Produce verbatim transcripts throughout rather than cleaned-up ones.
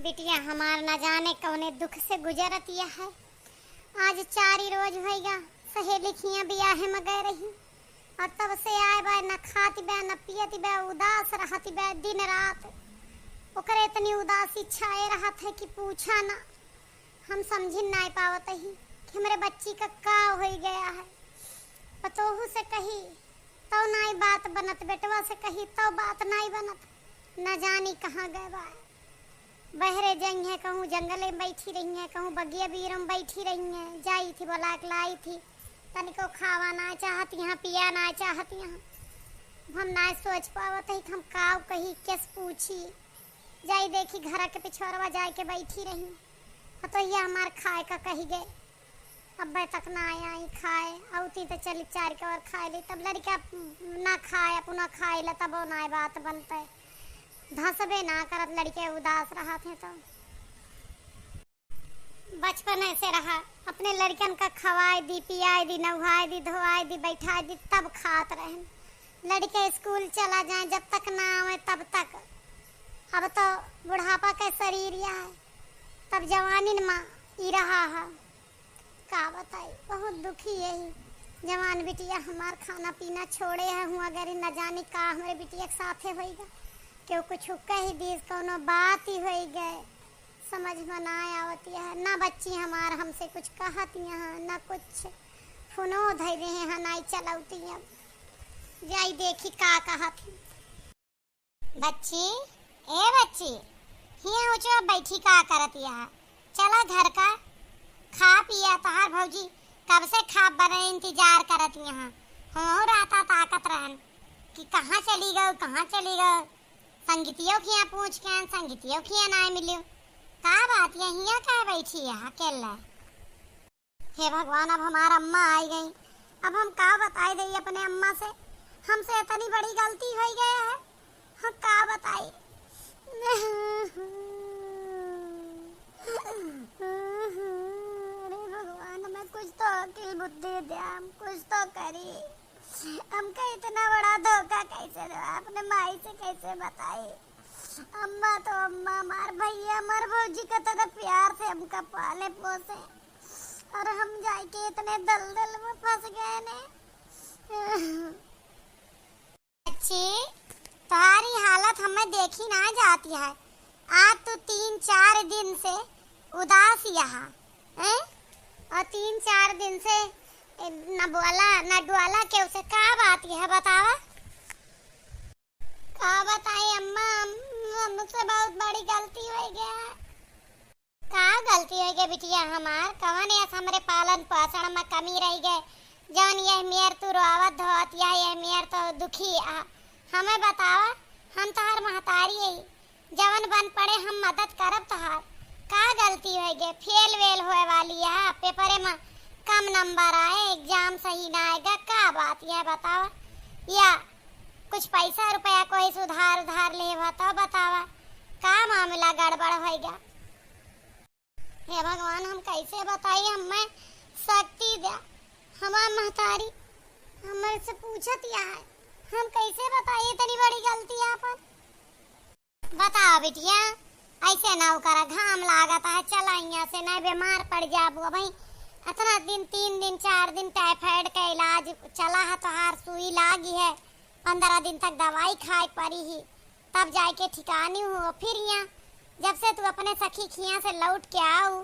बिटिया हमार न जाने कौने दुख से गुजरतिया है। आज चारि रोज होइगा, सहेली खिया बियाहे में गए रही, और तब से आए बा, न खाती बा, न पियती बा, उदास रहती बा दिन रात। ओकरे इतनी उदासी छाए रहत है कि पूछा ना। हम समझिन नाय पावत ही कि हमरे बच्ची का का होई गया है। पतोहू से कही तौ नाई बात बनत, बेटवा से कही तौ बात नाई बनत। न जानी कहाँ गए बा। बहरे जइहें, कहूँ जंगले में बैठी रहिहें, कहूँ बगिया बीर में बैठी रहिहें। जाई थी बोला के लाई थी, तनिको खावा ना चाहत यहाँ, पिया ना चाहत यहाँ। हम ना सोच पावत ही कि हम काव कही, केस पूछी। जाई देखी घर के पिछोरवा जाए के बैठी रही। पतोहिया हमार खाए का कही गए, अब्बे तक ना आई खाए, औती तो चली चार के और खाए ली। तब लड़का ना खाए, अपना खाए ला, तबो ना बात बनते। धसबे ना करत, लड़के उदास रहत हैं तो। बचपन ऐसे रहा, अपने लड़कन का खवाए दी, पियाए दी, नहाए दी, धोआए दी, बैठाए दी, तब खात रहन। लड़के स्कूल चला जाए, जब तक ना आवे तब तक। अब तो बुढ़ापा के शरीर या है, तब जवानी में ई रहा है। का बताई, बहुत दुखी यही जवान बिटिया हमार खाना पीना छोड़े है। हुआ अगर न जानी का हमरे बिटिया के साथे होइगा, केहू कुछ कही दीस, कौनो बात ही होई गए, समझ में ना आवती है। ना बच्ची हमार हमसे कुछ कहती है, ना कुछ फोनो धैले हैं, ना ही चलौती है। जाई देखी का कहत ही। बच्ची, ए बच्ची, हियाँ ऊँचवा बैठी का करत यहाँ? चला घर का, खा पिया, तोहार भौजी कब से खा बने इंतजार करत यहाँ। हमहू राता ताकत रहन कि कहाँ चली गयो, कहाँ चली गयो। संगीतियों खिया पूछ के आन, संगीतियों खिया ना मिलियो। का बात है, हियाँ काहे बैठी है अकेला? हे भगवान, अब हमार अम्मा आई गई, अब हम का बताई दई अपने अम्मा से, हमसे इतनी बड़ी गलती होई गया है, हम का बताई। अरे भगवान, हमें कुछ तो अकिल बुद्धि दे, हम कुछ तो करी। हमका इतना बड़ा धोखा कैसे दे, अपने माई से कैसे बताई? अम्मा तो अम्मा, हमार भैया, हमार भौजी का तरह प्यार से हमका पाले पोसे, और हम जाके इतने दलदल में फंस गए ने। बच्ची, तुम्हारी हालत हमें देखी ना जाती है। आज तू तीन चार दिन से उदास यहाँ, हैं? और तीन चार दिन से न बोला, न डुआला, केहू से का बात यह बतावा? का बताई अम्मा, हम, हमसे बहुत बड़ी गलती हो गया। का गलती हो गई बिटिया हमार? कवन यस हमरे पालन पोषण में कमी रह गए, जौन यह मेर तू रोवत धोवत या यह मेर तो दुखी आ? हमें बतावा, हम तोहार महतारी है, जवन बन पड़े हम मदद करब तोहार। का गलती हो गए? फेल वेल होए वाली है, पेपरे में कम नंबर आए, एग्जाम सही ना आएगा, का बात यह बतावा? या कुछ पैसा रुपया कोई से उधार उधार ले हुआ तो बतावा, का मामला गड़बड़ होइगा? हे भगवान, हम कैसे बताई, हमें शक्ति द्या, हमार महतारी हमरे से पूछत या है, हम कैसे बताई इतनी बड़ी गलती आपन? बताओ बिटिया, ऐसे ना करा, घाम लागत है, चला यहाँ से, नहीं बीमार पड़ जाबू। अबहीं इतना दिन, तीन दिन, चार दिन टाइफाइड का इलाज चला है, तोहार सुई लागी है, पंद्रह दिन तक दवाई खाए पड़ी ही, तब जाके ठिकानी हो। फिर यहाँ जब से तू अपने सखी खिया से लौट के आऊ,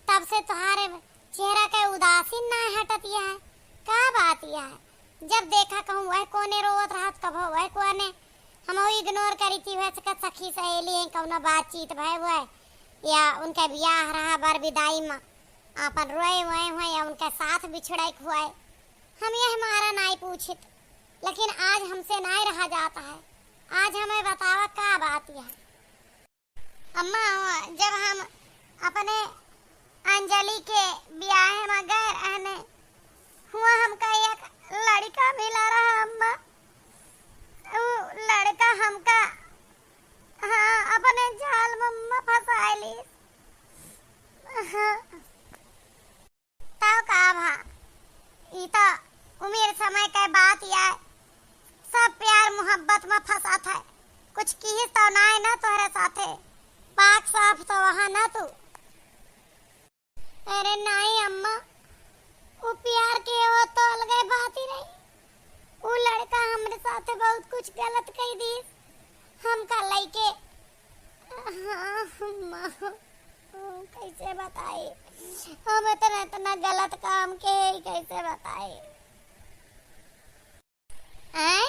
तब से तोहारे चेहरा के उदासीन ना हटत यह है। का बात यह है? जब देखा कहूँ वह कोने रोवत रहत, कभो वह कोने। हम इग्नोर करी थी, वह सखी सहेली हैं, कौनो बातचीत भय हुआ है या उनका ब्याह रहा, बर विदाई में आपन रोए वोए हुए या उनका साथ बिछड़े के हुए, हम यह मारा नाई पूछित। लेकिन आज हमसे नाई रहा जाता है। आज हमें बतावा का बात यह? अम्मा, जब हम अपने अंजलि के ब्याह में गए रहने, हुआ हमका एक लड़का मिला रहा अम्मा। वो लड़का हमका, हाँ, अपने जाल में अम्मा फंसा ली। हाँ। तब का भा, ई त उमिर समय के बात या, सब प्यार मोहब्बत में फंसात है। कुछ किहिस तो नाय ना तोहरे साथे, पाक साफ तो वहाँ ना तू। अरे नाहीं अम्मा, उ प्यार के वो तो अलगे बात ही रही। उ लड़का हमरे साथे बहुत कुछ गलत कइ दिस। हमका लइके, हाँ अम्मा, कैसे बताई, हम इतना, इतना गलत काम के, कैसे बताई। आय?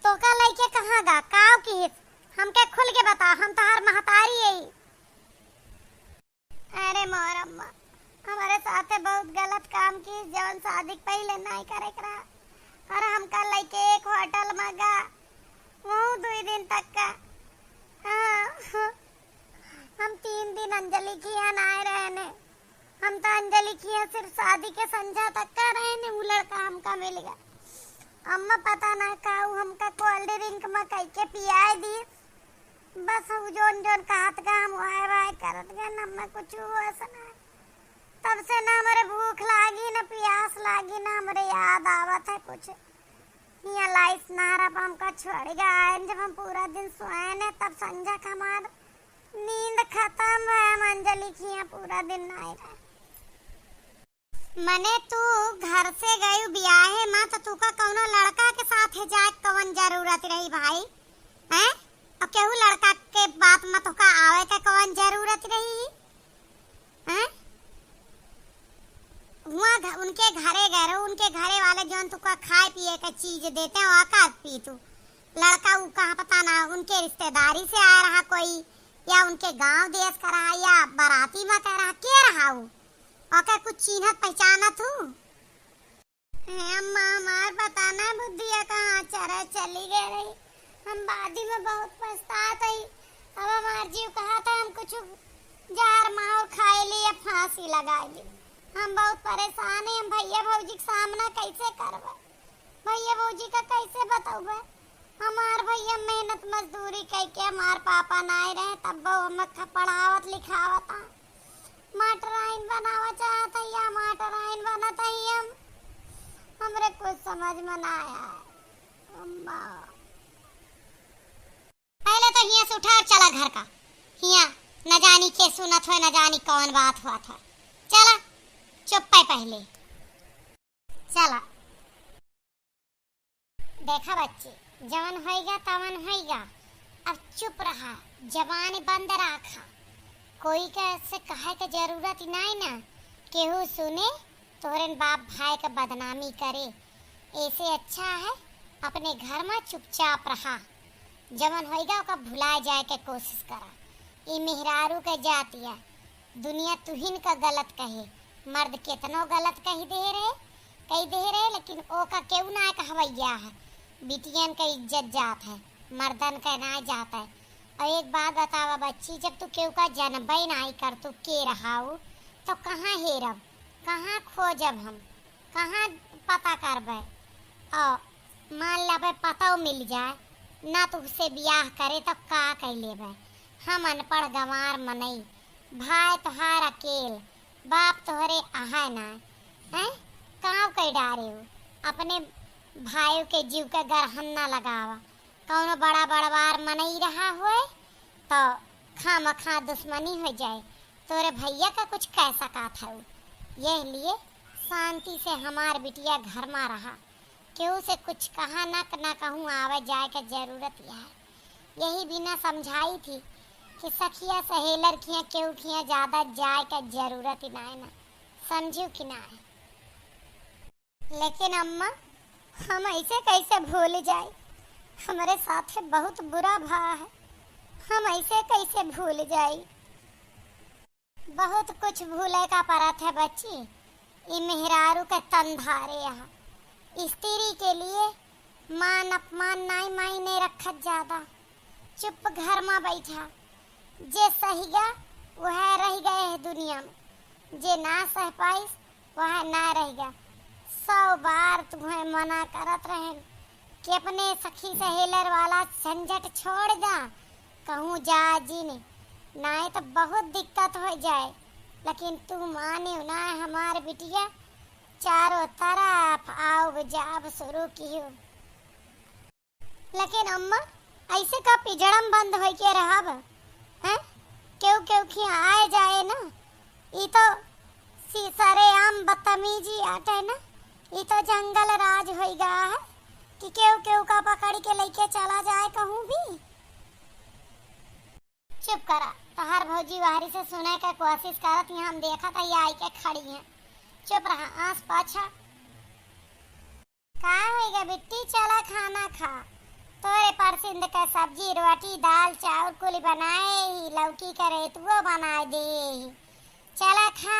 तोका लइके कहाँ गा? काव किहिस? हमके खुल के बता, हम तोहार महतारी हई। अरे मोर अम्मा, हमरे साथे बहुत गलत काम किहिस, जवन शादी के पहिले नाहीं करे के रहा। और हमका लइके एक होटल में गा, वहू दुई दिन तक का। हाँ, हम तीन दिन अंजलि किहाँ नाहीं रहेन। हम तो अंजलि किहाँ सिर्फ शादी के संझा तक का रहेन, उ लड़का हमका मिल गा। अम्मा पता ना का उ हमका cold drink में कइके पियाए दिस। बस उ जौन जौन कहत गा हम वाय वाय करत गन, अम्मा कुछ होश ना। तब से ना हमरे भूख लागी, ना पियास लागी, ना हमरे याद आवत है कुछ। हियाँ लाइस नहरा पर हमका छोड़ गया है। जब हम पूरा दिन सोए ने, तब संझा का हमार नींद खतम है। हम अंजलि किहाँ पूरा दिन नाहीं रहे। मने तू घर से गयू बियाहे मा, तो तूका कौनो लड़का के साथ है जाए कवन जरूरत रही भाई? हैं? और केहू लड़का के बात मा तोका आवे के कवन जरूरत रही? हैं? हुआँ घ-, उनके घरे गए रहो, उनके घरे वाले जौन तुका खाए पिए के चीज देते हैं, वह का पी तू? लड़का उ कहाँ पता ना, उनके रिश्तेदारी से आया रहा कोई, या उनके गांव देश का रहा, या बाराती में का रहा, के रहा उ? ओके कुछ चीन्हत पहचानत हूँ? हे अम्मा, हमार पता ना बुद्धिया कहाँ चरा चली गए रही। हम बादी में बहुत पछतात हई। अब हमार जीव कहत है हम कुछ जहर माहुर खाए ली या फांसी लगाए ली। हम बहुत परेशान है, हम भैया भौजी के सामना कैसे करबे? भैया भौजी का कैसे बतौबे? हमार भैया मेहनत मजदूरी कइके हमार पापा नाहीं रहे, तब वो हमें ख-, पढ़ावत लिखावत आ। मास्टराइन बनावा चाहत है या मास्टराइन बनत है हम, हमरे कुछ समझ में ना आया है। अम्मा। पहले तो हियाँ से उठा और चला घर का। हियाँ न जानी के सुनत होए, न जानी कौन बात होत है। चला, चुप पे पहले। चला। देखा बच्ची, जवन होइगा तवन होइगा, अब चुप रहा, जबान बंद राखा। कोई के से कहे के जरूरत ही नाहीं ना, केहू सुने तोहरेन बाप भाई के बदनामी करे, ऐसे अच्छा है अपने घर में चुपचाप रहा। जवन होइगा ओका भुलाए जाए के कोशिश करा। ई मेहरारू के जातिया, दुनिया तुहिन का गलत कहे, मर्द केतनो गलत कही दे रहे, कही दे रहे, लेकिन ओका केहू ना कहवैया है। बिटियन का इज्जत जात है, मर्दन का ना जात है। और एक बात बतावा बच्ची, जब तू केहू का जनबे नाहीं कर, तू के रहाऊ, तो कहाँ हेरब, कहाँ खोजब हम, कहाँ पता करबे? और मान लेबे पतौ मिल जाए, ना तुहसे बियाह करे, तब का कइ लेबे? हम अनपढ़ गंवार मनई, भाई तोहार अकेल, बाप तोहरे अहै ना, हैं? काव कइ डारे हो? अपने भाई के जीव के गरहन ना लगावा। कौनो बड़ा बड़वार मनई रहा होए, तो खामखा दुश्मनी हो जाए। तोरे भैया का कुछ कह सकत है, यह लिए शांति से हमार बिटिया घर में रहा। केहू से कुछ कहा ना, ना कहूँ आवे जाए के जरूरत यह है। यही बिना समझाई थी कि सखिया सहेलर खिया केहू खिया ज्यादा जाए के जरूरत ही ना है ना, समझू कि ना है? लेकिन अम्मा, हम ऐसे कैसे भूल जाई? हमरे साथे बहुत बुरा भा है, हम ऐसे कैसे भूल जाई? बहुत कुछ भूले का परत है बच्ची, ई मेहरारू के तन धारे यहाँ। स्त्री के लिए मान अपमान नाई मायने रखत ज्यादा। चुप घर में बैठा, जे सहिगा वह रह गए है दुनिया में, जे ना सह पाइस वह ना रह गया। सौ बार तुम्हें मना करत रहेन कि अपने सखी सहेलर वाला झंझट छोड़ जा, कहूँ जा जिन, नाहीं तो बहुत दिक्कत हो जाए। लेकिन तू माने ना हमार बिटिया, चारों तरफ आव जाब शुरू कियो। लेकिन अम्मा, ऐसे का पिजड़म बंद होइके रहब, हैं? केहू खियाए जाए ना, ई तो सी-, सरेआम बदतमीजी आटे ना, ई तो जंगल राज होई गा है कि केहू केहू का पकड़ के लइके चला जाए कहूँ भी। चुप करा, तहार भौजी वहरी से सुने के कोशिश करत ही, हम देखत ही आई के खड़ी हैं। चुप रहा, आस पाछा। का होइगा बिट्टी, चला खाना खा। तोरे परसिंद के सब्जी, रोटी, दाल, चाउर कुल बनाए ही, लौकी के रेतुओ बनाए दे ही। चला खा।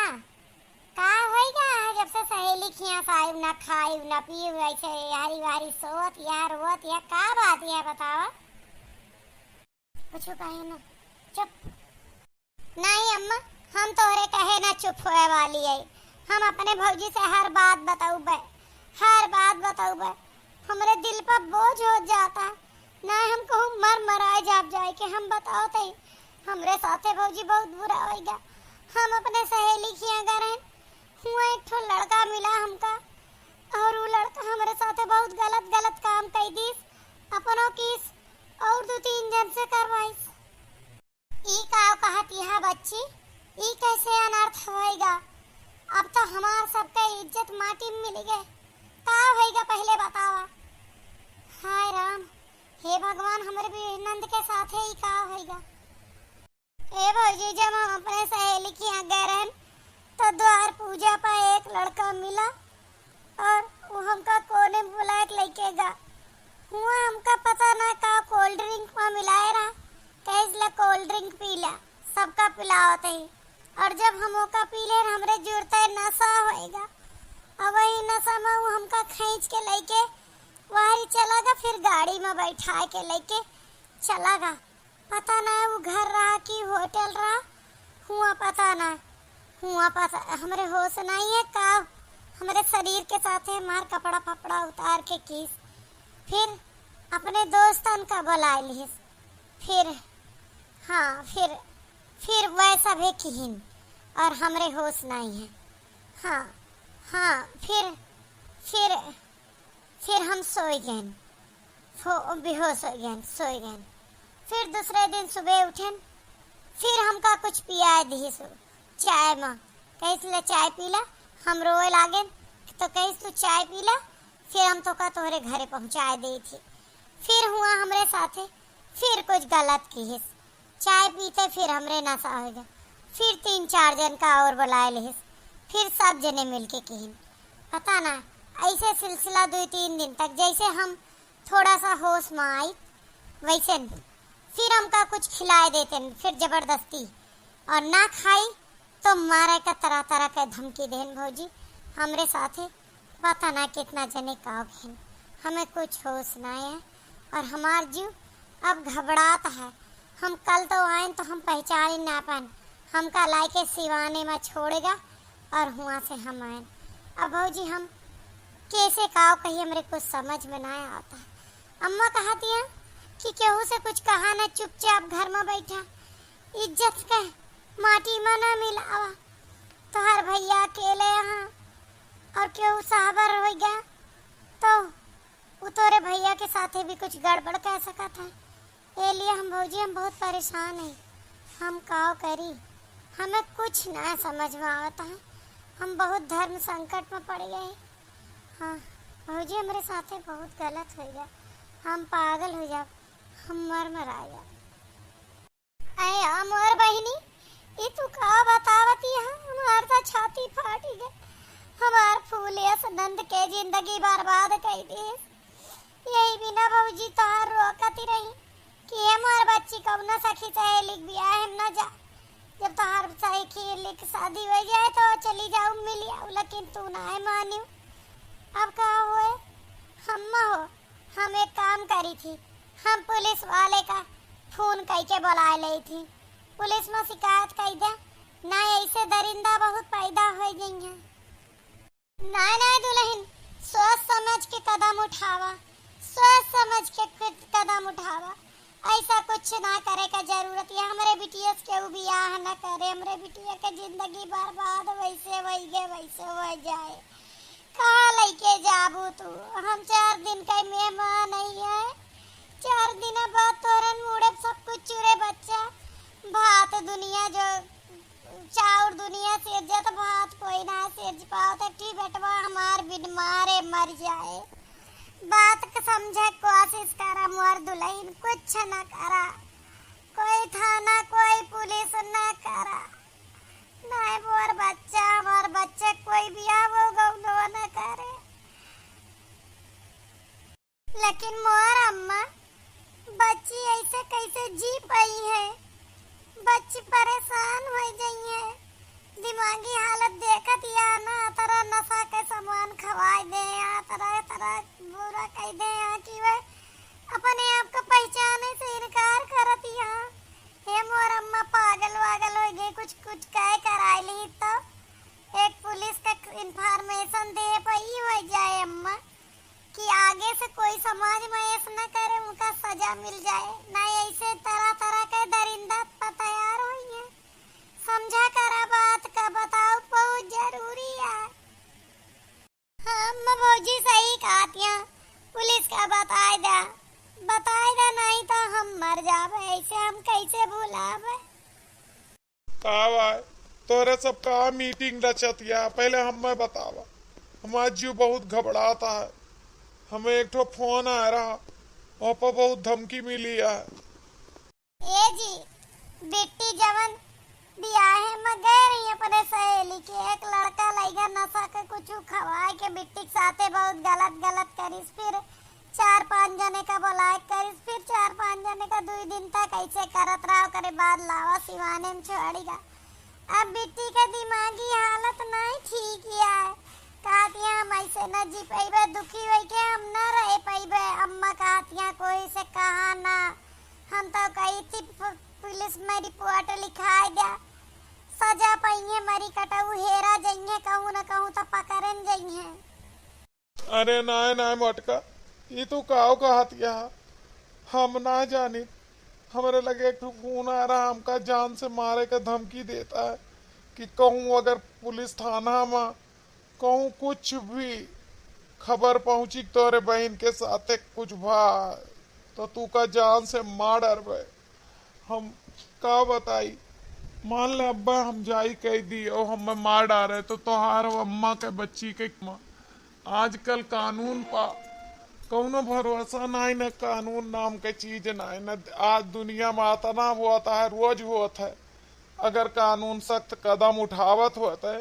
का होइगा, जब से सहेली खियाँ से आयु, ना खायु, ना पीयु, ऐसे यारी वारी सोत या रोत या का बात या बतावा? कुछ कहे ना, चुप। नहीं अम्मा, हम तोहरे कहे ना चुप होए वाली है। हम अपने भौजी से हर बात बतउबे, हर बात बतउबे। हमरे दिल पर बोझ हो जाता है। ना हम कहूँ मर मराए जाब जाए के हम बताओ तई। हमरे साथे भौजी बहुत बुरा होइगा। हम अपने सहेली खियाँ गए रहन, हुआ एक ठो लड़का मिला हमका, और वो लड़का हमरे साथे बहुत गलत गलत काम कई दीस। अपनो किस और दो तीन जन से करवाइस। ई का कहत यहाँ बच्ची, ई कैसे अनर्थ होएगा? अब तो हमार सबके इज्जत माटी में मिल गए। का होएगा पहले बतावा? हाय राम, हे भगवान, हमरे भी नंद के साथे ई का होएगा? ए भौजी, जब हम अपने सहेली के यहाँ गए रहन, तो द्वार पूजा पर एक लड़का मिला और वो हमका कोने में बुलाए के लेके गा। हुआ हमका पता ना का कोल्ड ड्रिंक में मिलाए रहा, कहे ला कोल्ड ड्रिंक पी ला, सबका पिलावत ही। और जब हम ओका पी ले, हमरे जुरते नशा होएगा। और वही नशा में वो हमका खींच के लेके वहरी चला गा, फिर गाड़ी में बैठा के लेके चला गा। पता ना वो घर रहा कि होटल रहा, हुआ पता ना, हुआ पता, हमरे होश नहीं है का, हमरे शरीर के साथे हमार कपड़ा फपड़ा उतार के किस, फिर अपने दोस्तन का बुलाए लिहिस, फिर, हाँ, फिर, फिर वैसा भी किहिन, और हमरे होश नहीं है। हाँ, हाँ, फिर, फिर फिर हम सोई गएन, फो-, बेहोश हो गएन, सोई गएन। फिर दूसरे दिन सुबह उठेन, फिर हमका कुछ पियाए दिहिस उ चाय में, कहिस, "ले चाय पी ला।" हम रोए लागेन, तो कहिस, "तू चाय पी ला, फिर हम तोका तोहरे घरे पहुँचाए देई थी।" फिर हुआ हमरे साथे, फिर कुछ गलत किहिस, चाय पीते फिर हमरे नशा हो गया। फिर तीन चार जन का और बुलाए लिहिस, फिर सब जने मिलके किहिन। पता ना, ऐसे सिलसिला दो तीन दिन तक, जैसे हम थोड़ा सा होश में आई, वैसे न। फिर हमका कुछ खिलाए देते न, फिर जबरदस्ती, और ना खाई तो मारे का तरह तरह के धमकी देन भौजी। हमरे साथे पता ना कितना जने का भेन, हमें कुछ होश ना है और हमार जीव अब घबरात है। हम कल तो आएन तो हम पहचान ही ना पाएन, हमका लाइके सिवाने में छोड़ेगा और हुआ से हम आएन। अब भौजी हम कैसे काव कही, हमरे कुछ समझ में ना आता है। अम्मा कहती हैं कि केहू से कुछ कहा ना, चुपचाप घर में बैठा, इज्जत के माटी में ना मिलावा। तोहार भैया अकेले यहाँ और केहू साहबर हो गया तो उ तोरे भैया के साथे भी कुछ गड़बड़ कह सकत है। ए लिए हम भौजी, हम बहुत परेशान हैं, हम काव करी, हमें कुछ ना समझ में आवत है, हम बहुत धर्म संकट में पड़ गए। हाँ भौजी, हमरे साथे बहुत गलत हो गया, हम पागल हो जाब, हम मर मरा जाब। अरे मोर बहिनी, ई तू का बतावत यहाँ? हमार तो छाती फाट गए। हमार फूल यस नंद के जिंदगी बर्बाद कर दिस। यही बिना भौजी तोहार रोकती रही कि हमार बच्ची कौना सखी सहेली के बियाह में ना जा। जब तोहार सहेली के शादी हो जाए तो चली जाऊ मिली आऊ, लेकिन तू ना मानियो। अब का होए? हम हो हम एक काम करी थी, हम पुलिस वाले का फोन कई के बुलाए ले थी, पुलिस में शिकायत कई दे, ना ऐसे दरिंदा बहुत पैदा हो गई हैं। ना ना दुल्हन, सोच समझ के कदम उठावा, सोच समझ के क-, कदम उठावा। ऐसा कुछ ना करे का जरूरत है। हमरे बिटिया से केहू बियाह ना करे, हमरे बिटिया के जिंदगी बर्बाद वैसे वही गे वैसे हो जाए। कहाँ लइके जाबू तू? हम चार दिन का मेहमान ही है। चार दिन बाद तोरन मुड़े सब कुछ चुरे बच्चा। भात दुनिया जो, चाउर दुनिया सिरजत, भात कोई ना सिरज पावत। एक ठी बेटवा हमार बिन मारे मर जाए। बात के समझे कोशिश करा मोर दुलहिन, कुछ न करा, कोई थाना कोई पुलिस न करा। नाहीं मोर बच्चा, हमार बच्चा कोई बियाह वो गौनो न करे। लेकिन मोर अम्मा, बच्ची ऐसे कैसे जी पाई है? बच्ची परेशान होइ जाई है। दिमागी हालत देखत या ना, तरह नशा के सामान खवाई दे या, तरह तरह बुरा कह दे या कि वे अपने आप का पहचाने से इनकार करत या। हे मोर अम्मा, पागल वागल होइ गई, कुछ कुछ कह कराई ली तो एक पुलिस का इन्फॉर्मेशन दे पाई होइ जाए अम्मा। कि आगे से कोई समाज में ऐस न करे, उनका सजा मिल जाए, ना ऐसे तरह तरह के दरिंदा प तैयार होइहैं। समझा करा बात का, बताओ बहुत जरूरी है। हाँ अम्मा, भौजी सही कहत या, पुलिस का बताए दा, बताए दा, नहीं तो हम मर जाबे, ऐसे हम कैसे भुलाबे। का बाय, तोहरे सब का मीटिंग रचत या? पहले हमें बतावा, हमार जीव बहुत घबरात है। हमें एक ठो फोन आए रहा, वहाँ पर बहुत धमकी मिली है। ए जी, बिट्टी जवन बियाहे में गए रही अपने सहेली के, एक लड़का लइगा नशा के कुछ खवाए के बिट्टी के साथे बहुत गलत गलत करिस, फिर चार पाँच जने का बोलाए करिस, फिर चार पाँच जने का दुई दिन तक ऐसे करत रहा, ओकरे बाद लावा सिवाने में छोड़ी गा। अब बिट्टी के दिमागी हालत नहीं ठीक है, कहतिया हम ऐसे न जी पइबे, दुखी होई के हम न रह पइबे। अम्मा कहतिया कोई से कहा ना, हम तो कही थी प-, पुलिस में रिपोर्ट लिखाए द्या, सजा पइहे मरी कटऊ हेरा जइहे, कहूँ न कहूँ तो पकड़न जइहे। अरे नाय, नाय मोटका, ई तू काव कहत यहा? हम ना जानी। हमरे लगे एक ठो फोन आ रहा, हमका जान से मारे का धमकी देता है कि कहूँ अगर पुलिस थाना में कहूँ कुछ भी खबर पहुँची तोरे बहिन के साथे कुछ भा, तो तू का जान से मार डरबे। हम का बताई, मान ले अब्बा हम जाई कह दी और हमें मार डारे तो तोहार और अम्मा के बच्ची के म-, आजकल कानून पा कौनो भरोसा नाई, न कानून नाम के चीज नाई, न आज दुनिया में अतना होत है, रोज होत है। अगर कानून सख्त कदम उठावत होत है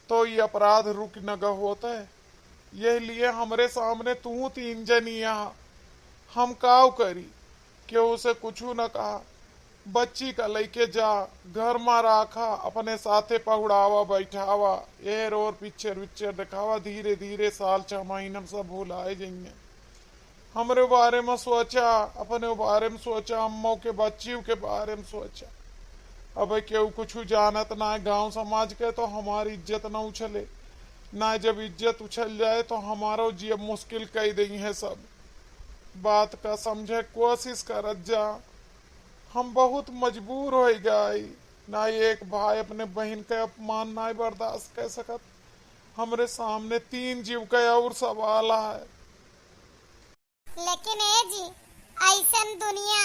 तो ई अपराध रुक न ग होत है। यह लिए हमरे सामने तू तीन जनी यहाँ, हम काव करी? केहू से कुछू न कहा। बच्ची का लइके जा, घर मा राखा, अपने साथे पहुड़ावा, बैठावा, एहर ओर पिक्चर विक्चर देखावा। धीरे धीरे साल छह महीना में सब भुलाए जइहें। हमरे बारे में सोचा, अपने बारे में सोचा, अम्मो के बच्चियों के बारे में सोचा। अबे केहू कुछ जानत ना है गांव समाज के, तो हमारी इज्जत ना उछले ना, जब इज्जत उछल जाए तो हमारो जियब मुश्किल कई देइहें सब। बात का समझे कोशिश करत जा। हम बहुत मजबूर होइ गए, ना एक भाई अपने बहिन का अपमान ना बर्दाश्त कर सकत। हमरे सामने तीन जीव का और सवाल है। लेकिन ए जी, ऐसन दुनिया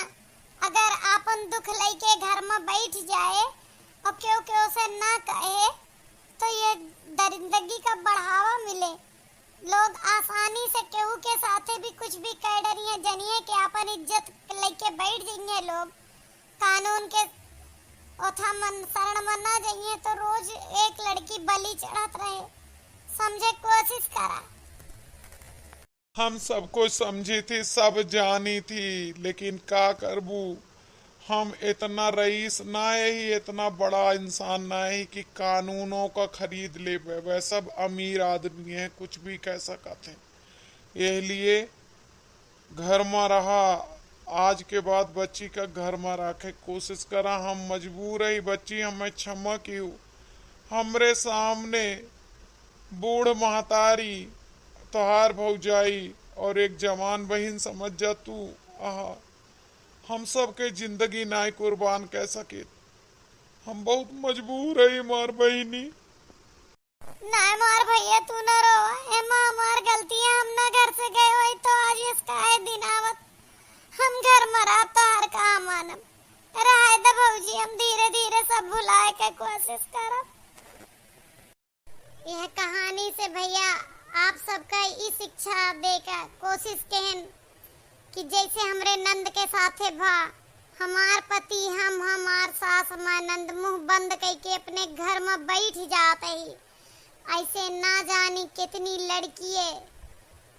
अगर आपन दुख लइके घर में बैठ जाए और केहू केहू से ना कहे, तो ये दरिंदगी का बढ़ावा मिले। लोग आसानी से केहू के साथे भी कुछ भी कह डरिए, जनिए कि आपन इज्जत लइके बैठ जाइए लोग। कानून के ओथा मन शरण में ना जाइए तो रोज एक लड़की बलि चढ़त रहे। समझे कोशिश करा। हम सब कुछ समझी थी, सब जानी थी, लेकिन का करबू, हम इतना रईस ना ही, इतना बड़ा इंसान ना ही कि कानूनों का खरीद लेबे। वह सब अमीर आदमी है, कुछ भी कह सकत हैं। यह लिए घर मा रहा, आज के बाद बच्ची का घर मा राखे कोशिश करा। हम मजबूर है बच्ची, हमें क्षमा किहू। हमरे सामने बूढ़ महतारी, तोहार भौजाई और एक जवान बहिन समझ जा तू। आहा, हम सब के जिंदगी नाय कुर्बान कह सके। हम बहुत मजबूर है मार बहिनी। नाय मार भैया, तू ना रोवा। एमा हमार गलती है, हम ना घर से गए होई तो आज इसका है दिन आवत। हम घर मा रहब तो हर का मानब। रहे दे भौजी, हम धीरे धीरे सब भुलाए के कोशिश करब। यह कहानी से भैया आप सबका ई शिक्षा दे के कोशिश केहन कि जैसे हमरे नंद के साथे भा, हमार पति, हम, हमार सास, हमार नंद मुंह बंद कइके अपने घर में बैठ जात ही। ऐसे ना जानी कितनी लड़किये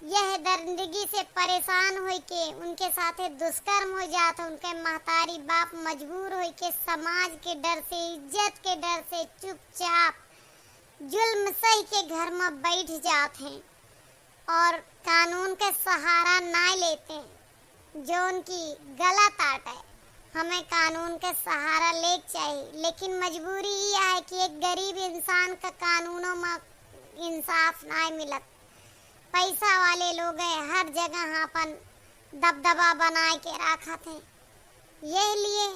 यह दरिंदगी से परेशान होइके उनके साथे दुष्कर्म हो जात है, उनके महतारी बाप मजबूर होइके समाज के डर से, इज्जत के डर से चुपचाप जुल्म सही के घर में बैठ जात हैं और कानून के सहारा ना लेते हैं, जो उनकी गलत आट है। हमें कानून के सहारा लेके चाहिए, लेकिन मजबूरी यह है कि एक गरीब इंसान का कानूनों में इंसाफ ना मिलत। पैसा वाले लोग हैं, हर जगह अपन दबदबा बनाए के रखत हैं। यह लिए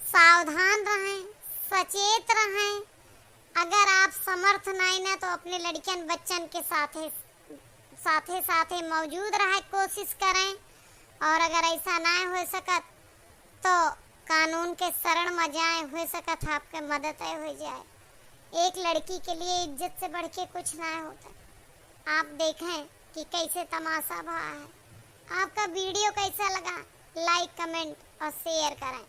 सावधान रहें, सचेत रहें। अगर आप समर्थ नहीं ना तो अपने लड़कियन बच्चन के साथे, साथे साथे मौजूद रहे कोशिश करें, और अगर ऐसा ना हो सकत तो कानून के शरण में जाए, हो सकत है आपके मदद हो जाए। एक लड़की के लिए इज्जत से बढ़ के कुछ ना होता। आप देखें कि कैसे तमाशा भा है। आपका वीडियो कैसा लगा, लाइक, कमेंट और शेयर करें।